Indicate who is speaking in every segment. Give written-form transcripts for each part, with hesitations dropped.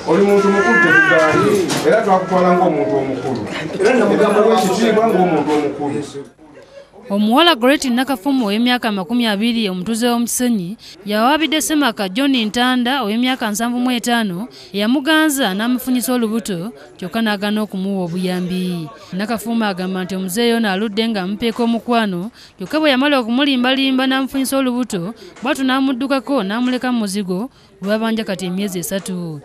Speaker 1: Oli muntu mukulu tetugaanye era twakutwala ng'omuntu omukulu. Era ekitiibwa ng'omuntu omukulu.
Speaker 2: Omuwala Goreti Nakafumu ow'emyaka 20 omutuuze w'omu Kisenyi yawaabidde ssemaka John Ntanda ow'emyaka 75 eyamuganza n'amufunyisa olubuto kyokka n'agaana okumuwa obuyambi. Nakafumu agamba nti omuzeeyi ono aludde ng'amupeeka omukwano kyokka bwe yamala okumulimbalimba n'amufunyisa olubuto bw'atyo n'amuddukako n'amuleka mu muzigo gwe babanja kati emyezi 3.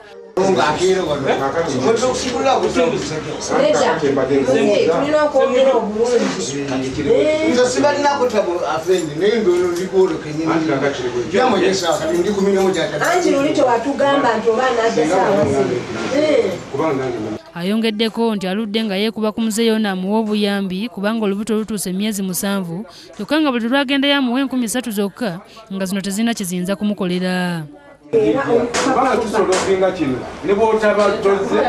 Speaker 2: Ayongeddeko nti aludde nga yeekuba ku muzeeyi ono amuwa obuyambi kubanga olubuto lutuuse emyezi 7 kyokka nga buli lw'agendayo amuwa 3,000 zokka nga zino tezirina kye ziyinza kumukolera.
Speaker 1: Kubanga tusolovinga kino ne bw'otaba toze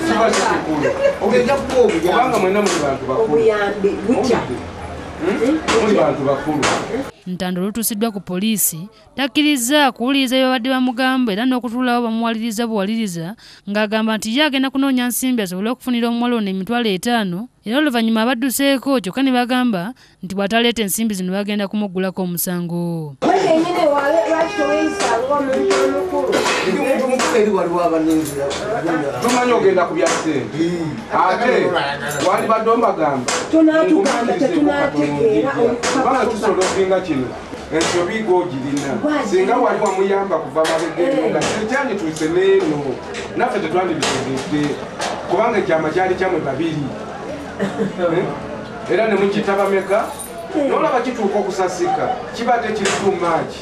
Speaker 1: kiba kikulu. Kubanga mwenna muli bantu bakulu. Muli bantu bakulu.
Speaker 2: Ntanda olutuusiddwa ku poliisi takkiriza kuwuliriza bye babadde bamugamba era n'okutuulawo bamuwaliriza buwaliriza ng'agamba nti ye agenda kunoonya nsimbi asobole okufunira omuwala ono 5,000 era oluvannyuma abadduseeko kyokka ne bagamba nti bw'ataleeta ensimbi zino bagenda kumuggulako omusango.
Speaker 1: Tumanyi ogenda ku bya ssente ate wandibadde ombagamba kubanga tusolovinga kino ensobi gw'ogirina singa wali wamuyamba kuva mabega eno nga tekyandituuse n'eno naffe tetwandibitegedde kubanga ekyama kyali kyammwe babiri era ne mukita bameka n'olaba kituuka okusasika kiba tekiri too much.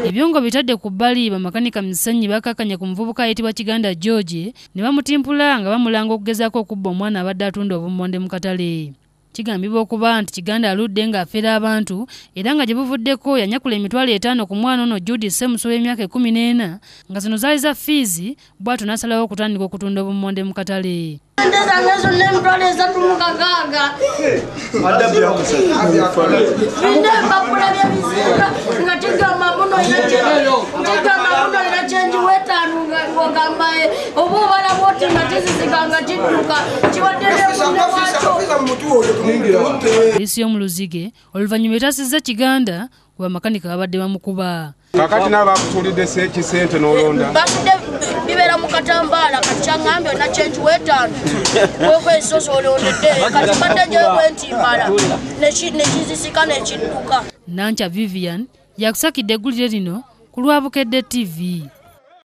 Speaker 2: Ebyongo bitadde ku bbali bamakanika mu Kisenyi bakakanya ku muvubuka ayitibwa Kiganda George ne bamutimpula nga bamulanga okugezaako okubba omwana abadde atunda obummonde mu katale. Kigambibwa okuba nti Kiganda aludde ng'afera abantu era nga gye buvuddeko yanyakula 5,000 ku mwana ono Judith Ssemusu ow'emyaka 14 nga zino zaali za fiizi bw'atyo n'asalawo okutandika okutunda obummonde mu katale. Poliisi y'omu Luzige oluvannyuma etaasizza Kiganda kuba makanika babadde bamukuba.
Speaker 1: Kakati n'abakutuulidde kisente n'olonda
Speaker 3: basudde bibeera mu katambaala kati kyaŋŋambye olina kyenki w'etaano weekwesoso olondedde kati mbadde njewe ntimbala nekizisika nekidduka.
Speaker 2: Nankya Vivian yakusakidde eggulire lino ku lwa Bukedde TV.